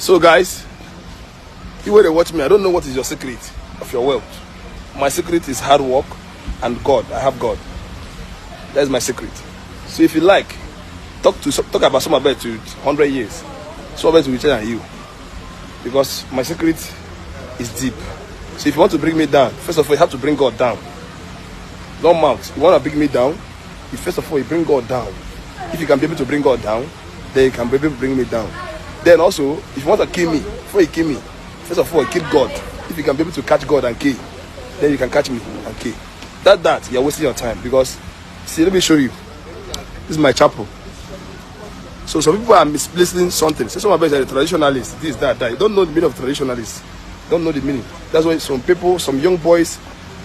So guys, you wey dey watch me, I don't know what is your secret of your wealth. My secret is hard work and God. I have God. That is my secret. So if you like, talk about Somabest to 100 years. Somabest will be richer than you. Because my secret is deep. So if you want to bring me down, first of all, you have to bring God down. No mouth. You want to bring me down? You first of all, you bring God down. If you can be able to bring God down, then you can be able to bring me down. Then also, if you want to kill me, before you kill me, first of all, kill God. If you can be able to catch God and kill, then you can catch me and kill. That you're wasting your time because, see, let me show you. This is my chapel. So some people are misplacing something. Say some of us are the traditionalists, this, that, that. You don't know the meaning of traditionalists. Don't know the meaning. That's why some people, some young boys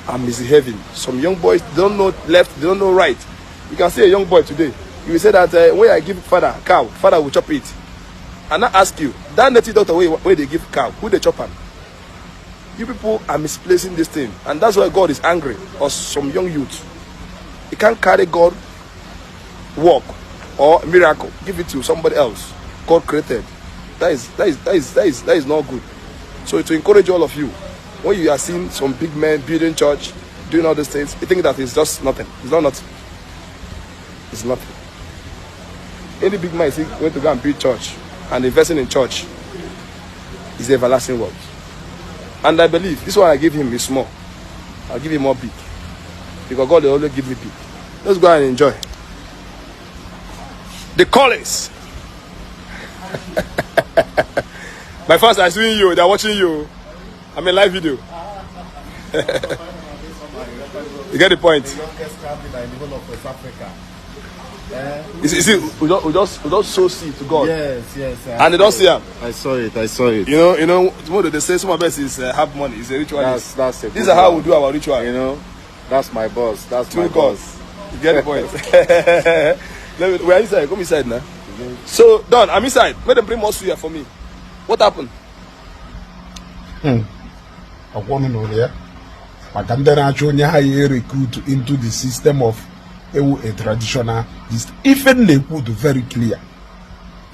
are misbehaving. Some young boys don't know left, they don't know right. You can see a young boy today. You will say that when I give father cow, father will chop it. And I ask you, that native doctor where they give cow, who they chop am? You people are misplacing this thing. And that's why God is angry or some young youth. You can't carry God work or miracle, give it to somebody else God created. That is not good. So to encourage all of you, when you are seeing some big men building church, doing all these things, you think that it's just nothing. It's not nothing. It's nothing. Any big man you see going to go and build church and investing in church is everlasting wealth. And I believe this one I give him is small. I'll give him more big. Because God will always give me big. Let's go and enjoy. The Collins. My fans are seeing you, they're watching you. I'm in live video. You get the point. The youngest cardinal in the whole of West Africa. Eh? You see, we just sow seed to God. Yes. I And they don't saw see it. am. I saw it. I saw it. Tomorrow they say some of us is have money. It's a ritualist. That's a This good is how one. we do our ritual. That's my boss. That's Through my God. boss. You get the point. We are inside. Come inside now. So, Don, I'm inside. Let them bring more suya for me. What happened? Ọkwọnụ nụrụ ya maka ndị na-achọ onye ha ya recruit into the system of ewu a traditional this. Ife m na-ekwu dị very clear.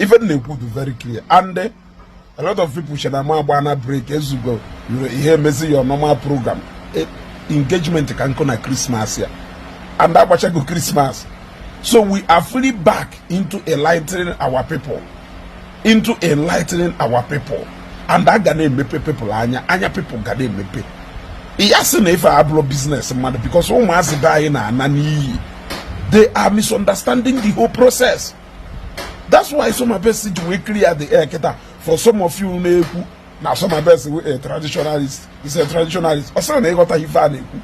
Ife m na-ekwu dị very clear, and a lot of people chere ma agba na break ezugo ihe emezi your normal program. Engagement ka nkụ na Christmas ya and agbachago Christmas, so we are fully back into enlightening our people, into enlightening our people, and a ga na-emepe people anya, anya people ga na-emepe. Ya sị na ife a abụrụ business mmadụ because ụmụazị be anyị na-ana n'iyi. They are misunderstanding the whole process. That's why Somabest ji wee clear the air kịta for some of you na-ekwu na Somabest a traditionalist is a traditionalist. Ọ sịrị na ịghọta ife a na-ekwu,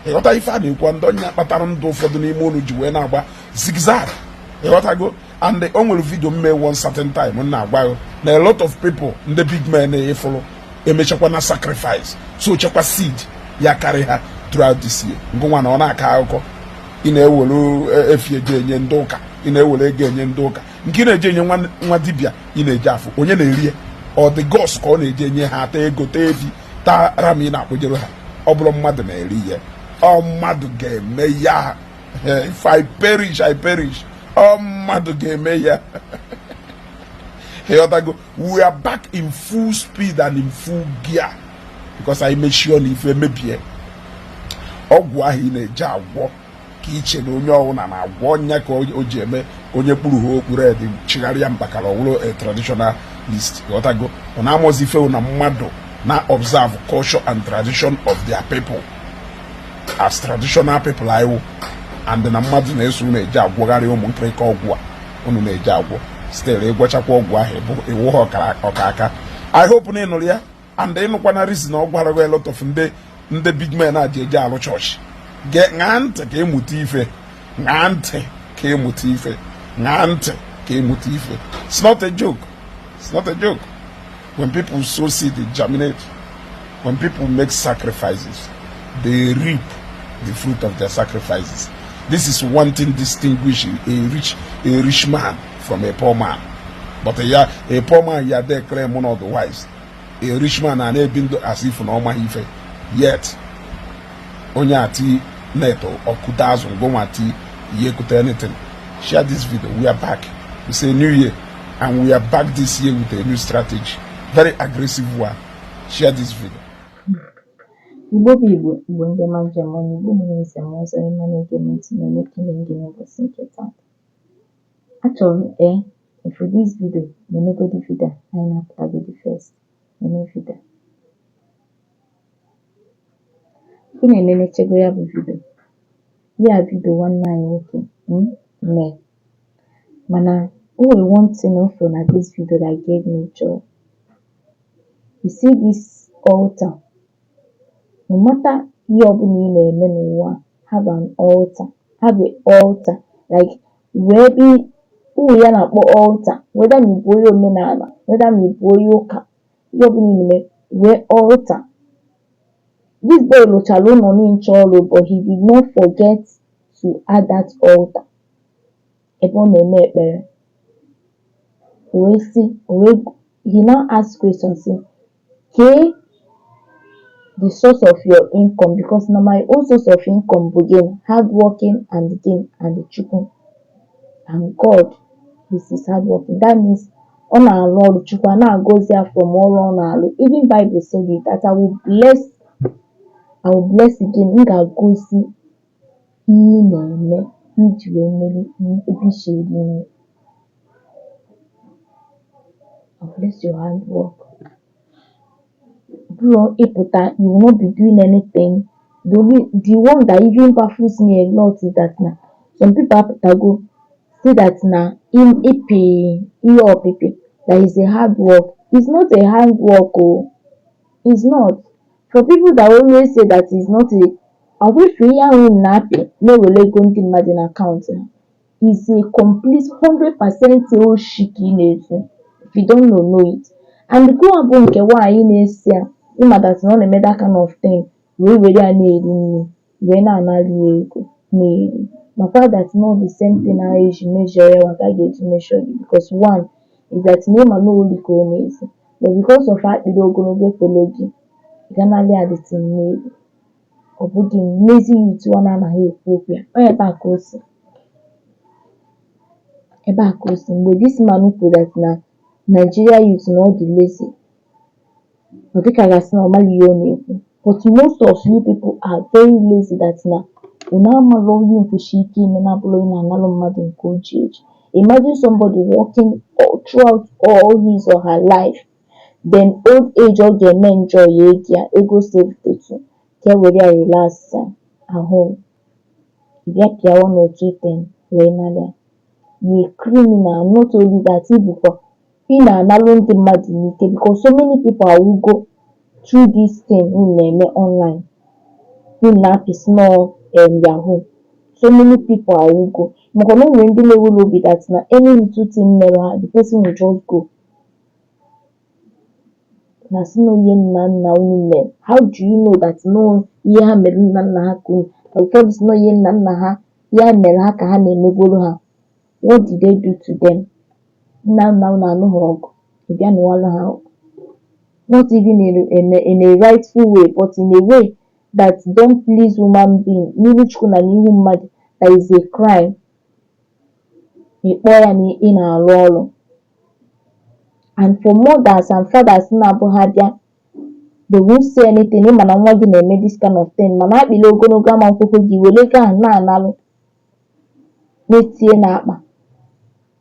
ịghọta ife a na-ekwu, ndị ọnya kpatara ndụ ụfọdụ n'ime unu ji wee na-agba zigzag, ịghọtago? And o nwere video mme one certain time m na-agwa gị na a lot of people, ndị big men na-efụrụ emechakwa na sacrifice, so chekwa seed ya karị ha throughout this year. Ngụnwa na ọ na-akọ akụkọ ị na-ewere efi eji enye ndị ụka, ị na-ewere ego enye ndị ụka, nke ị na-eji enye nwa dibịa, ị na-eji afụ onye na-eri ya. Ọ dị gos ka ọ na-eji enye ha ata ego, taa efi, taa ram ị na-akpụjere ha. Ọ bụrụ mmadụ na-eri ya, ọ mmadụ ga-eme ya. If I perish, I perish. Ọ mmadụ ga-eme ya, ịghọtago? We are back in full speed and in full gear because anyị mechie na ife mebie ọgwụ ahụ ị na-eji agwọ ka iche na onye ọbụla na-agwọ ọnya ka o ji eme onye kpuru ha okpuru edi chigharịa mbakara ọwụrụ a traditionalist, ghọtago? Ọ na-amụzi ife na mmadụ na observe culture and tradition of their people as traditional people anyị, and na mmadụ na-eso unu eji agwọgharị ụmụ nkịrịka ọgwụ a unu na-eji agwọ still ịgwọchakwa ọgwụ ahụ iwu ha ọka aka. I hope na ị nụrụ ya and ịnụkwana reason ọ gwara gị a lot of ndị big men a ji eji alụ chọọchị. Ṅaa ntị ka ịmụta ife. Ṅaa ntị ka ịmụta ife. Ṅaa ntị ka ịmụta ife. It's not a joke. It's not a joke. When people sow seed, it germinate. When people make sacrifices, they reap the fruit of their sacrifices. This is one thing distinguishing a rich man from a poor man. But a poor man ya there claim one of the wise. A rich man na na-ebi ndụ as if na ọ maghị ife. Yet onye ati net ọkụta azụ ngụnwa ti ihe ekute anything. Share this video. We are back. It's a new year and we are back this year with a new strategy. Very aggressive one. Share this video. Igbo bụ Igbo, Igbo ndị ọma njem ọnụ, Igbo mụrụ nze m ọzọ, ịma na-ege m ntị na na-ekele gị n'ụbọchị nke taa. Achọrọ m if this video na-emegodi video a, anyị na-apụtagodi first eme video a. Ị na-enenechego ya bụ video. Ya video nwanne anyị nwoke mee. Mana o nwere one thing m fụrụ na this video that gave me joy. You see this altar, no matter ihe ọbụla ị na-eme n'ụwa a, have an altar, have a altar, like wee ebe ụmụ ya na-akpọ altar, whether ma ị bụ onye omenala, whether ma ị bụ onye ụka, ihe ọbụla ị na-eme, wee altar. This boy rụchara ụlọ n'ịncha ọrụ, but he did not forget to add that altar ebe ọ na-eme ekpere. O wee sị, o wee he now ask question sị, kee the source of your income, because na my own source of income bụ gịnị? Hard working and gịnị and Chukwu and God is his hard working. That means ọ na-arụ ọrụ, Chukwu a na-agọzi ya from ọrụ ọ na-arụ. Even Bible said it that I will bless again, m ga-agọzi ihe ị na-eme iji wee meri ebe i si eri nri. I will bless your hard work. Bụrụ ịpụta, you will not be doing anything. The one that even baffles me a lot is that na some people apụtago say that na ịpị ihe ọpịpị, that is a hard work. It's not a hard work o. It's not. For people that always say that it's not a ọkwa ihe ahụ unu na-apị na-ewere ego ndị mmadụ na akaụntụ ha is a complete 100% oshi ka ị na-ezu. If you don't know, know it. And gụwa bụ nke nwaanyị na-esi ya, ịma that na ọ na-eme that kind of thing, wee were ya na-eri nri, wee na-anara ya ego na-eri. Makwa that not the same thing ahụ eji measure ya ka a ga-eji measure gị, because one is that na ịma na oli ka ọ na-esi, but because of akpịrị ogologo ekwelo gị ị ga nara ya the thing na-eri. Ọ bụghị lazy youth ọ na-anaghị ekwu okwu ya. Ọ ebe a ka o si, ebe a ka o si. Mgbe this man kwuru that na Nigeria youth na ọ dị lazy, ọ dịka gasị na ọ mara ihe ọ na-ekwu. But most of you people are very lazy, that na unu amarọ ihe nkwụshi ike ime na-abụrụ ị na-analụ mmadụ nke o ji eji. Imagine somebody working all throughout all his or her life, then old age ọ ga-eme enjoy ego ya, ego save etu ka e were ya relax ya at home. Ị bịa pịa one or two thing wee nara ya. You a criminal. Not only that, ị bụkwa ị na-analụ ndị mmadụ n'ike, because so many people awụgo through this thing unu na-eme online, unu na-apịsị nọọ yahoo. So many people awụgo, maka na o nwere ndị na-ewere obi that na any little thing mere ha, the person will just go na sị na ihe nna nna unu mere. How do you know that no ihe ha mere nna nna ha ka unu? Ụfọdụ sị na ihe nna nna ha ya mere ha ka ha na-emegworo ha. What did they do to them? Nna nna unu anụghị ọgụ, ị bịa nụwalụ ha ọgụ, not even in a rightful way, but in a way that don't please human being n'ihu Chukwu na n'ihu mmadụ, that is a crime. Ị kpọọ ya na ị na-arụ ọrụ. And for mothers and fathers na-abụ ha bịa, they won't say anything. Ịma na nwa gị na-eme this kind of thing, mana akpịrị ogologo ama nkwụkwọ gị were ego ahụ na-analụ na-etinye n'akpa.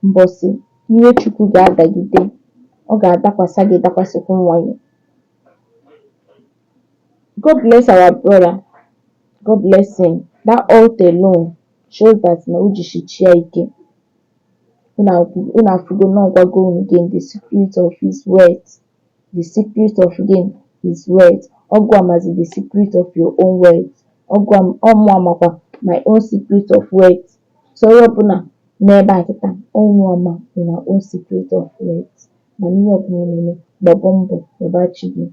Mbọsị iwe Chukwu ga-adagide, ọ ga-adakwasa gị, dakwasịkwa nwa gị. God bless our brother. God bless him. That altar alone shows that na o jisichi ya ike. Unu afụgo na ọgwago unu gain the secret of his wealth, the secret of gain his wealth. Ọgụ amazi the secret of your own wealth. Ọgụ ọmụ amakwa my own secret of wealth. So onye ọbụla n'ebe a kịta, ọnwụ ama una own secret of wealth. Mana ihe ọbụla ị na-eme, gbaba mbọ, yọba chi gị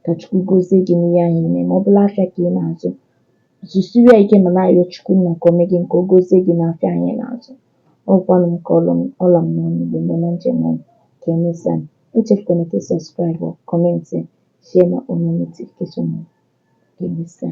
ka Chukwu gozie gị n'ihe ahụ ị na-eme. Ọ bụla afịa ka ị na-azụ, zụsiri ya ike, ma na-arịọ Chukwu nna ka o mee gị nke o gozie gị n'afịa ahụ ị na-azụ. Ọgwanụ m ka ọla m n'ọnụ. Igbo ndị ọma njem ọnụ, ka emesịa. Echefukwana ka ị subscribe, comment, share ma on notification. Ka emesịa.